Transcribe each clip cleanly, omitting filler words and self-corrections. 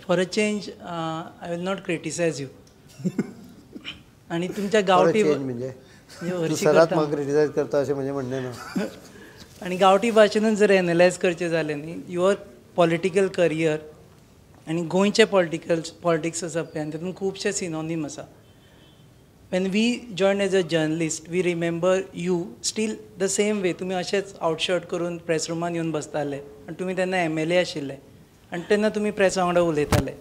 For a change I will not criticise you. आनी तुमच्या गांवठी म्हणजे सरात म्हाका क्रिटिसायज करता अशें म्हणजे म्हणणें ना. आनी गांवठी भाशेनूच जर एनलायज करचें जालें न्ही your political career आनी गोंयचे पॉलिटिक्स आसा पळय आनी तातूंत खुबशे सिनोनीम आसा. When we joined as a journalist, we remember you still the same way. तुमी अशेंच आउटशर्ट करून प्रेस रुमान येवन बसताले आनी तुमी तेन्ना MLA आशिल्ले आनी तेन्ना तुमी प्रेसा वांगडा उलयताले.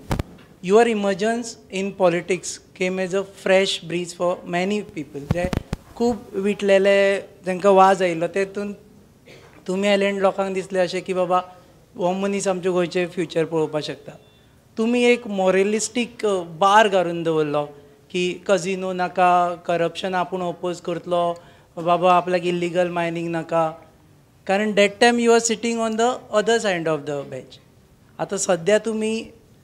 Your emergence in politics came as a fresh breeze for many people. जे खूब विटलेले तांकां वाज आयिल्लो तेतून तुमी आयले आनी लोकांक दिसलें अशें की बाबा हो मनीस आमच्या गोंयचें फ्युचर पळोवपाक शकता. तुमी एक मॉरलिस्टीक बार घालून दवरलो की कजिनो नाका, करप्शन आपूण ओपोज करतलो, बाबा आपल्याक इल्लिगल मायनींग नाका, कारण that time you are sitting on the other side of the bench. आतां सद्या तुमी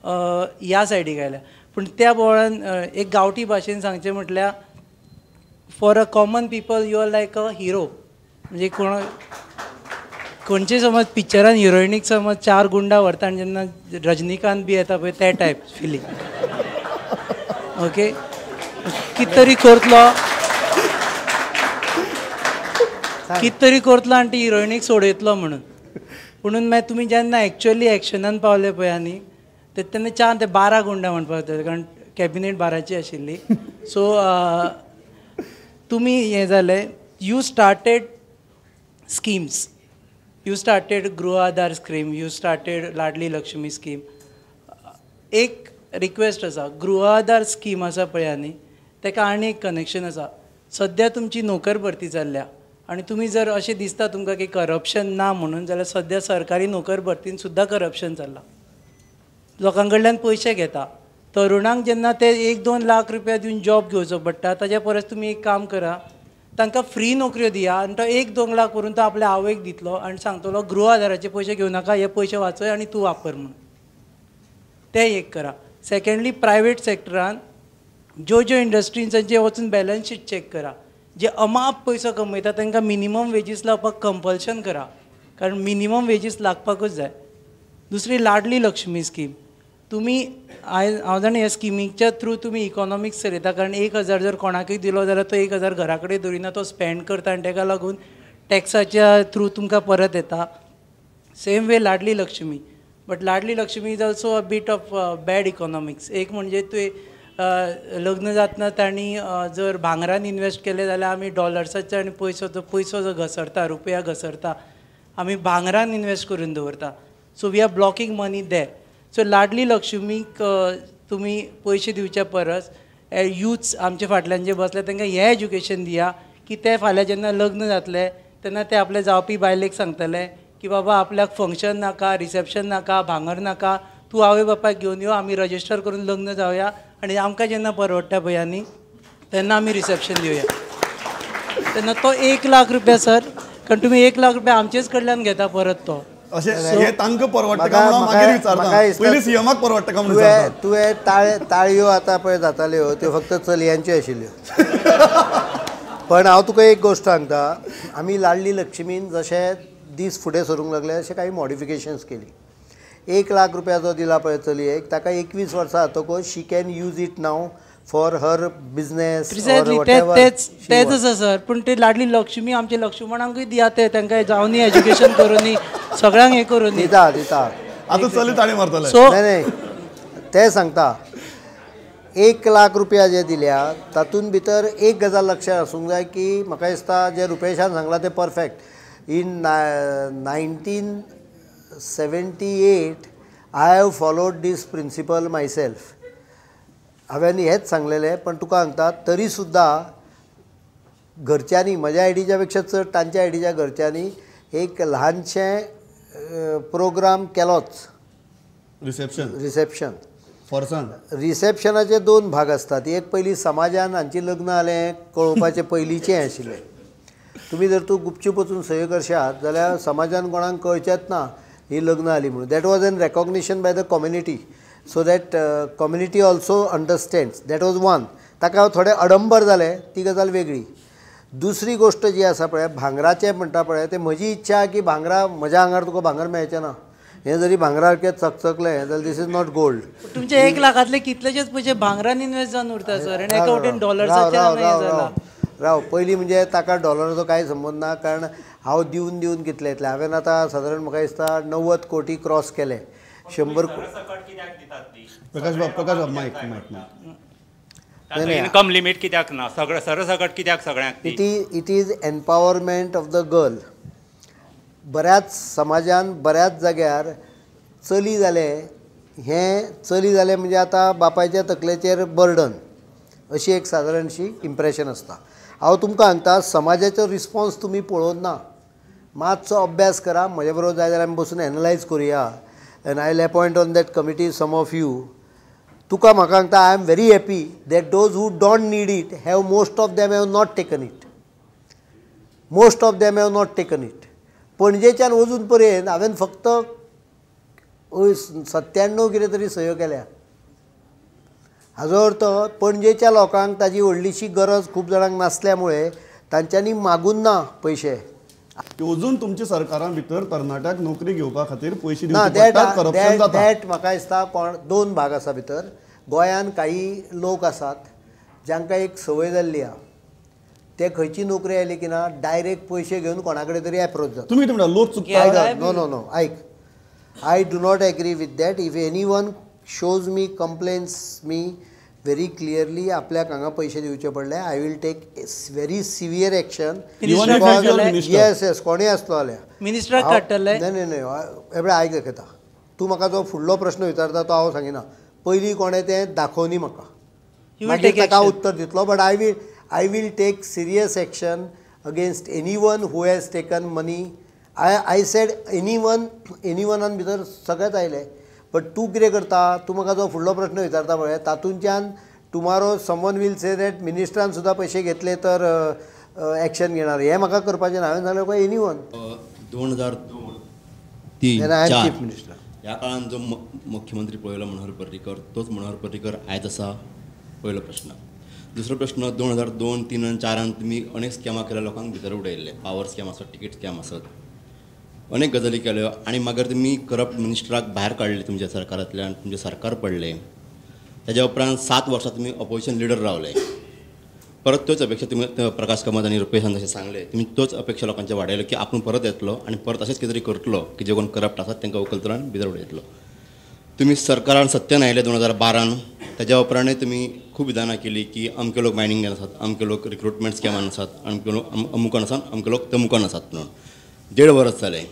ह्या सायडीक आयल्या, पूण त्या बोवाळान एक गांवठी भाशेन सांगचें म्हटल्यार for a common people you are like a hero. म्हणजे कोण खंयचे समज पिक्चरान हिरोइनीक समज चार गुंडा व्हरता आनी जेन्ना रजनीकांत बी येता पळय ते टायप फिलींग. ओके, कित तरी करतलो, कित तरी करतलो आनी ती हिरोइनीक सोडयतलो म्हणून. पुणून मागीर तुमी जेन्ना एक्चुअली एक्शनान पावले पळय आनी तेन्ना 4 ते 12 गुंडा म्हणपाक जाता, कारण कॅबिनेट 12ची आशिल्ली. सो तुमी हें जालें, you started schemes, you started Gruha Aadhar scheme, you started Ladli Lakshmi scheme. एक रिक्वेस्ट आसा, गृह आधार स्कीम आसा पळय न्ही, ताका आनी एक कनेक्शन आसा. सद्या तुमची नोकर भरती जाल्ल्या आनी तुमी जर अशें दिसता तुमकां की करप्शन ना म्हणून, जाल्यार सद्या सरकारी नोकर भरतीन सुद्दां करप्शन चल्लां. लोकां कडल्यान पयशे घेता. तरुणांक जेन्ना ते 1-2 लाख रुपया दिवन जॉब घेवचो पडटा, ताज्या परस तुमी एक काम करा, तांकां फ्री नोकऱ्यो दिया आनी तो 1-2 लाख करून तो आपल्या आवयक दितलो आनी सांगतलो गृह आधाराचे पयशे घेवं नाका, हे पयशे वाचय आनी तूं वापर म्हणून. तें एक करा. सेकंडली, प्रायवेट सेक्टरान ज्यो ज्यो इंडस्ट्रींचे वचून बॅलन्स शीट चॅक करा. जे अमाप पयसो कमयता तांकां मिनिमम वेजीस लावपाक कंपल्शन करा, कारण मिनिमम वेजीस लागपाकूच जाय. दुसरी लाडली लक्ष्मी स्कीम, तुमी हांव जाणा ह्या स्किमीच्या थ्रू तुमी इकॉनॉमिक्स चलयता, कारण 1000 जर कोणाकूय दिलो जाल्यार तो 1000 घरा कडेन दवरिना, तो स्पेंड करता आनी ताका लागून टॅक्साच्या थ्रू तुमकां परत येता. Same way Ladli Lakshmi, but Ladli Lakshmi is also a bit of bad economics. एक म्हणजे तुवें लग्न जातना तांणी जर भांगरान इनवेस्ट केलें जाल्यार आमी डॉलर्साचे आनी पयसो जो घसरता, रुपया घसरता, आमी भांगरान इनवेस्ट करून दवरता. So we are blocking money there. So Ladli लक्ष्मीक तुमी पयशे दिवच्या परस यूथ्स आमचे फाटल्यान जे बसले तांकां हें एज्युकेशन दिया की ते फाल्यां जेन्ना लग्न जातले तेन्ना ते आपले जावपी बायलेक सांगतले की बाबा आपल्याक फंक्शन नाका, रिसेप्शन नाका, भांगर नाका, तूं आवय बापायक घेवन यो, आमी रजिस्टर करून लग्न जावया आनी आमकां जेन्ना परवडटा पळय न्ही तेन्ना आमी रिसेप्शन दिवया. तेन्ना तो 1 लाख रुपया सर, कारण तुमी 1 लाख रुपया आमचेच कडल्यान घेता परत तो. अशें हें तांकां परवडटा काय म्हणून मागीर विचारता, पयलीं सीएमाक परवडटा काय म्हणून विचारता. तुवें ताळयो आतां पळय जाताल्यो त्यो फक्त चलयांच्यो आशिल्ल्यो. पण हांव तुका एक गोश्ट सांगता, आमी लाडली लक्ष्मीन जशें दीस फुडें सरूंक लागले अशें काही मॉडिफिकेशन्स केली. 1 लाख रुपया जो दिला पळय चलयेक, ताका 21 वर्सां जातकच she can use it now for her business. तेच आसा सर, पूण ते लाडली लक्ष्मी आमच्या लक्ष्मणांकूय दिया, ते तांकां जावनी एज्युकेशन करूनी सगळ्यांक हें करूनी दिता दिता. आतां चली ताळी मारतले. न्हय न्हय, तें सांगता, 1 लाख रुपया जे दिल्या तातूंत भितर एक गजाल लक्षांत आसूंक जाय की म्हाका दिसता जें रुपेशान सांगलां तें perfect. In 1978 I have followed this principle myself. हांवें हेंच सांगलेलें, पण तुका सांगता तरी सुद्दां घरच्यांनी म्हज्या आयडीच्या पेक्षा चड तांच्या आयडीच्या घरच्यांनी एक ल्हानशें प्रोग्राम केलोच. रिसेप्शन. रिसेप्शन फॉर्सान. रिसेप्शनाचे 2 भाग आसतात. एक पयलीं समाजान हांची लग्न जालें कळोवपाचें पयलींचें आशिल्लें. तुमी जर तूं गुपचूप वचून सयो करशात जाल्यार समाजान कोणाक कळचेंच ना ही लग्न जालीं म्हणून. That was an recognition by the community, so that community also understands. That was one. ताका थोडें अडंबर जालें, ती गजाल वेगळी. दुसरी गोश्ट जी आसा पळय, भांगराचें म्हणटा पळय, तें म्हजी इच्छा की भांगरा म्हज्या आंगार तुका भांगर मेळचें ना, हें जरी भांगरासारकें चकचकलें जाल्यार this is not gold. तुमचे 1 लाखांतले कितलेशेच पयशे भांगरान इन्वेस्ट जावन उरता सर, आनी एका वटेन डॉलर्साचेर. राव, पयलीं म्हणजे ताका डॉलराचो कांय संबंद ना, कारण हांव दिवन दिवन कितले येतले. हांवें आतां सादारण म्हाका दिसता 90 कोटी क्रॉस केले. 100 प्रकाश बाब, प्रकाश बाब, मायक मायक इनकम लिमीट कित्याक ना? सगळें सरसकट कित्याक सगळ्यांक? It is empowerment of the girl. बऱ्याच समाजान बऱ्याच जाग्यार चली जालें हें, चली जालें म्हणजे आतां बापायच्या तकलेचेर बर्डन अशी एक सादारणशी इम्प्रेशन आसता. हांव तुमकां सांगता, समाजाचो रिस्पॉन्स तुमी पळोवन ना, मातसो अभ्यास करा. म्हजे बरोबर जाय जाल्यार आमी बसून एनलायज करुया. And I will appoint on that committee some of you. तुका म्हाका सांगता, I am very happy that those who don't need it have, most of them have not taken it. Most of them have not taken it. पणजेच्यान वचून पर्यंत हांवें फक्त 97 कितें तरी सयो केल्या. हाजो अर्थ पणजेच्या लोकांक ताजी व्हडलीशी गरज खूब जाणांक नासल्या मुळे तांच्यांनी मागून ना पयशे. अजून तुमच्या सरकारां भितर तरणाट्याक नोकरी घेवपा खातीर पयशे दिवचे पडटात, करप्शन जाता. That म्हाका दिसता कोण दोन भाग आसा भितर. गोंयांत काही लोक आसात जांकां एक संवय जाल्ली आहा, ते खंयची नोकरी आयली की ना डायरेक्ट पयशे घेवन कोणा कडेन तरी एप्रोच जाता. तुमी कितें म्हणटा, लोक चुकता? नो नो नो, आयक, I do not agree with that. If anyone shows me, complains me very clearly आपल्याक हांगा पयशे दिवचे पडले, I will take very severe action. Yes yes, कोणूय आसलो जाल्यार मिनिस्टराक काडटले. न्हय न्हय न्हय, एबडे आयक दाखयता. तूं म्हाका जो फुडलो प्रश्न विचारता तो हांव सांगिना. पयलीं कोणें तें दाखोवनी म्हाका, मागीर ताका हांव उत्तर दितलो. But I will take serious action against anyone who has taken money. I said anyone, एनीवनान भितर सगळेच आयले. बट तूं कितें करता, तूं म्हाका जो फुडलो प्रश्न विचारता पळय तातूंच्यान tomorrow someone will say that मिनिस्टरान सुद्दां पयशे घेतले तर एक्शन घेणार. हें म्हाका करपाचें ना. हांवें सांगलें पळय एनीवन. 2002, 3, 4 चीफ मिनिस्टर ह्या काळान जो मुख्यमंत्री पळयलो मनोहर पर्रीकर, तोच मनोहर पर्रीकर आयज आसा, पयलो प्रश्न. दुसरो प्रश्न, 2002, 3 आनी 4 तुमी अनेक स्कॅमां केल्या, लोकांक भितर उडयल्ले, पावर स्कॅम आसत, तिकीट स्कॅम आसत, अनेक गजाली केल्यो आनी मागीर तुमी करप्ट मिनिस्टराक भायर काडले तुमच्या सरकारांतल्यान, तुमचें सरकार पडलें. ताज्या उपरांत 7 वर्सां तुमी ऑपोजिशन लिडर रावले. परत त्योच अपेक्षा तुमी प्रकाश कामत आनी रुपेशान जशें सांगलें, तुमी त्योच अपेक्षा लोकांचे वाडयल्यो की आपूण परत येतलो आनी परत अशेंच कितें तरी करतलो की जे कोण करप्ट आसात तांकां उखलतलो आनी भितर उडयतलो. तुमी सरकारान सत्तेन आयले 2012, ताज्या उपरांतूय तुमी खूब विधानां केली की अमके लोक मायनिंगान आसात, अमके लोक रिक्रुटमेंट स्कॅमान आसात, अमके लोक अमुकान आसात, अमके लोक तमुकान आसात म्हणून. 1.5 वर्स जालें,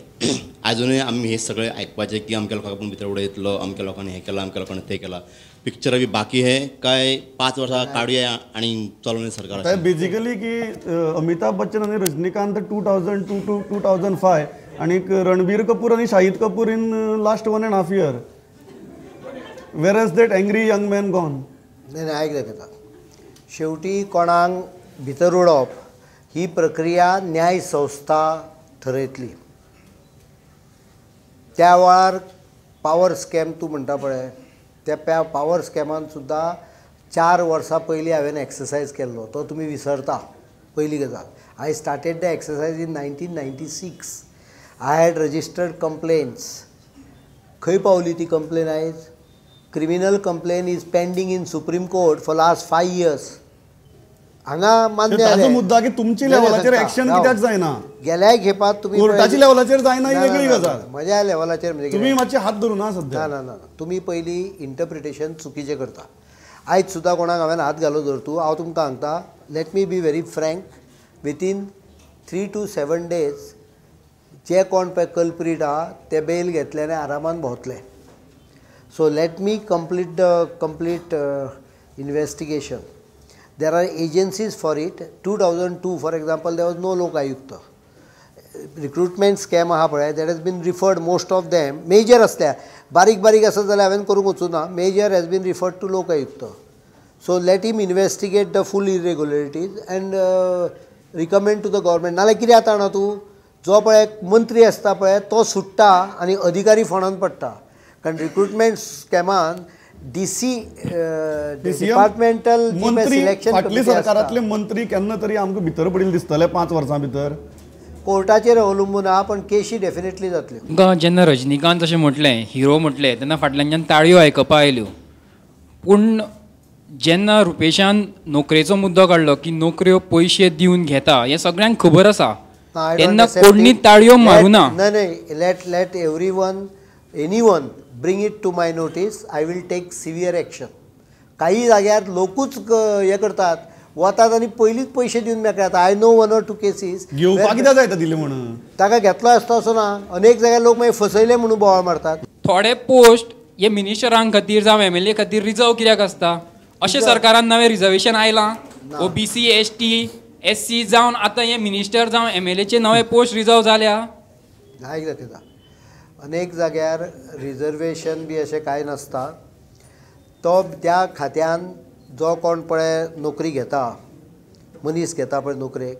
आजुनूय आमी हें सगळें आयकपाचें की अमक्या लोकांक आपूण भितर उडयतलो, अमक्या लोकांनी हें केलां, अमक्या लोकांनी तें केलां. पिक्चरां बी बाकी हे काय 5 वर्सां काडुया आनी चलोवया सरकार. बेजिकली की अमिताभ बच्चन आनी रजनीकांत 2002 to 2005 आनी रणबीर कपूर आनी Shahid Kapoor in last 1.5 year. Where is that angry young man gone? न्हय न्हय, आयक दाखयता. शेवटी कोणाक भितर उडोवप ही प्रक्रिया न्याय संस्था थरयतली. त्या वेळार पावर स्कॅम तूं म्हणटा पळय, त्या पावर स्कॅमान सुद्दां 4 वर्सां पयलीं हांवें एक्सरसायज केल्लो, तो तुमी विसरता. पयली गजाल, I started the exercise in 1996. I had registered complaints. खंय पावली ती कंप्लेन आयज? Criminal complaint is pending in Supreme Court for last 5 years. हांगा मान्य मुद्दा की तुमच्या लेवलाचेर एक्शन कित्याक जायना? गेल्याय खेपात तुमी कोर्टाच्या लेवलाचेर जायना ही वेगळी गजाल. म्हज्या लेवलाचेर म्हणजे तुमी मातशे हात धरू ना सध्या. ना ना ना, तुमी पयलीं इंटरप्रिटेशन चुकीचें करता. आयज सुद्दां कोणाक हांवें हात घालो धर तूं, हांव तुमकां सांगता, let me be very frank, within 3 to 7 days जे कोण पळय कल्प्रीट आहा ते बेल घेतले आनी आरामान भोंवतले. So let me complete the complete investigation. There are agencies for it. 2002 for example there was no Lok Ayukta. Recruitment scam आहा पळय, that has been referred most of them. Major आसल्या, बारीक बारीक आसत जाल्यार हांवें करूंक वचूं ना. Major has been referred to Lok Ayukta. So let him investigate the full irregularities and recommend to the government. नाल्यार कितें जाता जाणा तूं, जो पळय मंत्री आसता पळय तो सुट्टा आनी अधिकारी फोंडान पडटा. कारण रिक्रुटमेंट स्कॅमान डीसी डिपार्टमेंटल मंत्री, फाटली सरकारांतले मंत्री केन्ना तरी आमकां भितर पडिल्ले दिसतले 5 वर्सां भितर. कोर्टाचेर अवलंबून आहा, पण केशी डेफिनेटली जातल्यो. तुमकां जेन्ना रजनीकांत अशें म्हटलें, हिरो म्हटलें, तेन्ना फाटल्यानच्यान ताळयो आयकपा आयल्यो. पूण जेन्ना रुपेशान नोकरेचो मुद्दो काडलो की नोकऱ्यो पयशे दिवन घेता हें सगळ्यांक खबर आसा, तेन्ना कोणी ताळयो मारूना. न्हय, let every one any one bring it to my notice, I will take severe action. काही जाग्यार लोकूच हें करतात, वतात आनी पयलींच पयशे दिवन मेकळे जाता. I know 1 or 2 cases. घेवपाक कित्याक जाय दिले म्हणून ताका घेतलो आसता असो ना, अनेक जाग्यार लोक मागीर फसयले म्हणून बोवाळ मारतात. थोडे पोस्ट हे मिनिस्टरां खातीर जावं एमएलए खातीर रिजर्व कित्याक आसता? अशें सरकारान नवें रिजर्वेशन आयलां, ओबीसी, एसटी, एससी जावन आतां हे मिनिस्टर जावं एमएलएचे नवे पोस्ट रिजर्व जाल्या. आयक दाखयता, अनेक जाग्यार रिजर्वेशन बी अशें कांय नासता. तो त्या खात्यान जो कोण पळय नोकरी घेता, मनीस घेता पळय नोकरेक,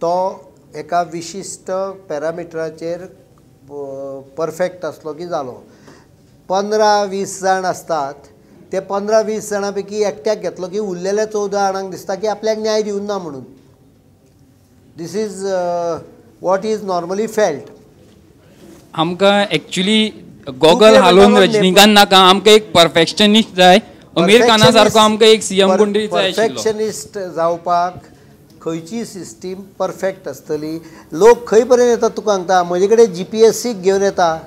तो एका विशिश्ट पॅरामिटराचेर परफेक्ट आसलो की जालो. 15-20 जाण आसतात, ते 15-20 जाणां पैकी एकट्याक घेतलो की उरलेल्या 14 जाणांक दिसता की आपल्याक न्याय दिवंक ना म्हणून. This is what is normally felt. आमकां एक्चुली गॉगल हालोवन रजनीकांत नाका, आमकां एक परफेक्शनिस्ट जाय. अमीर खाना सारको आमकां एक सीएम कोण तरी जाय आशिल्लो. परफेक्शनिस्ट जावपाक खंयची सिस्टीम परफेक्ट आसतली? लोक खंय पर्यंत येतात तुका सांगता, म्हजे कडेन जीपीएससीक घेवन येता,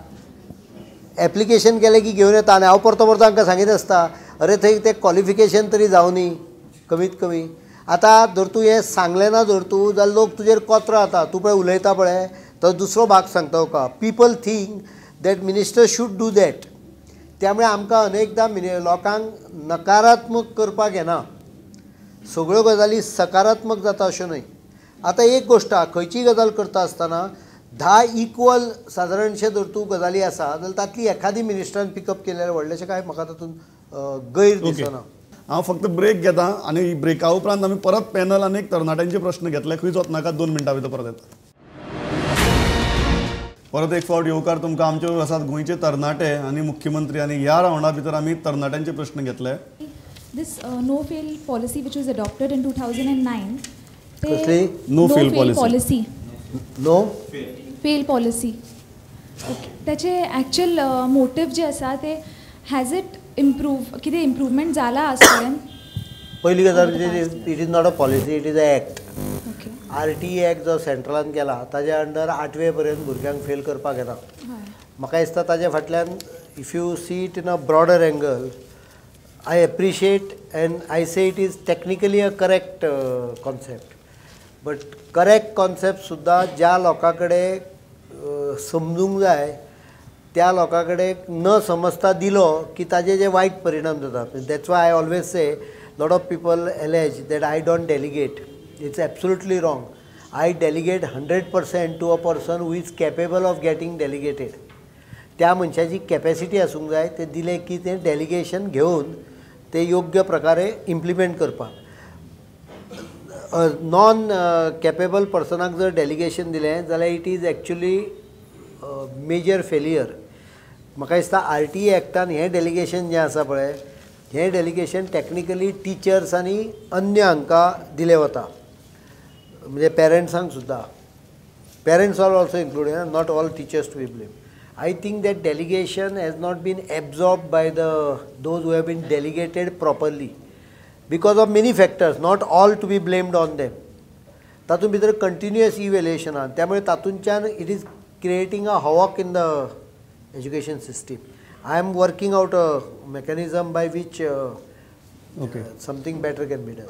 एप्लिकेशन केलें की घेवन येता, आनी हांव परतो परतो तांकां सांगीत आसता, अरे थंय तें क्वॉलिफिकेशन तरी जावनी कमीत कमी. आतां जर तूं हें सांगलें ना जर तूं जाल्यार लोक तुजेर कोत्रो जाता. तूं पळय उलयता पळय, तो दुसरो भाग सांगता तुका, people think that minister should do that. त्यामुळे आमकां अनेकदां लोकांक नकारात्मक करपाक येना, सगळ्यो गजाली सकारात्मक जाता अश्यो न्हय. आतां एक गोश्ट आहा, खंयचीय गजाल करता आसतना 10 इक्वल सादारणशे जर तूं गजाली आसा जाल्यार तांतली एखादी मिनिस्टरान पिकअप केल्यार व्हडलेशें कांय म्हाका तातूंत गैर दिसना. हांव फक्त ब्रेक घेता आनी ब्रेका उपरांत आमी परत पॅनल आनी एक तरणाट्यांचे प्रश्न घेतले. खंयच वचनाका, 2 मिनटां भितर परत येता. परत एक फावट येवकार तुमकां. आमचे बरोबर आसात गोंयचे तरणाटे आनी मुख्यमंत्री, आनी ह्या रावंडा भितर आमी तरणाट्यांचे प्रश्न घेतले. This no fail policy which was adopted in 2009. कसली? No fail policy. No fail policy. Okay, ताचे एक्चुअल मोटिव जे आसा ते हॅज it improve, कितें इम्प्रूवमेंट जाला आज पर्यंत? पयली गजाल, it is not a policy, it is a act. RTE act जो सेंट्रलान केला ताज्या अंडर 8वे पर्यंत भुरग्यांक फेल करपाक येता. म्हाका दिसता ताज्या फाटल्यान if you see it in a broader angle, I appreciate and I say it is technically a correct concept, but correct concept सुद्दां ज्या लोकां कडेन समजूंक जाय त्या लोकां कडेन न समजता दिलो की ताजे जे वायट परिणाम जाता. That's why I always say lot of people allege that I don't delegate. It's absolutely wrong. I delegate 100% to a person who is capable of getting delegated. त्या मनशाची कॅपॅसिटी आसूंक जाय, ते दिले की तें डेलिगेशन घेवन ते योग्य प्रकारे इम्प्लिमेंट करपाक. नॉन कॅपेबल पर्सनाक जर डेलिगेशन दिलें जाल्यार it is actually major failure. म्हाका दिसता आर टी ई एक्टान हें डेलिगेशन जें आसा पळय, हें डेलिगेशन टॅक्निकली टिचर्स आनी अन्य हांकां दिलें वता, म्हणजे पेरंट्सांक सुद्दां. Parents are also included, not all teachers to be blame. I think that delegation has not been absorbed by the those who have been delegated properly because of many factors, not all to be blamed on them. तातूंत भितर continuous evaluation आहा, त्यामुळे तातूंतल्यान it is creating a havoc in the education system. I am working out a mechanism by which something better can be done.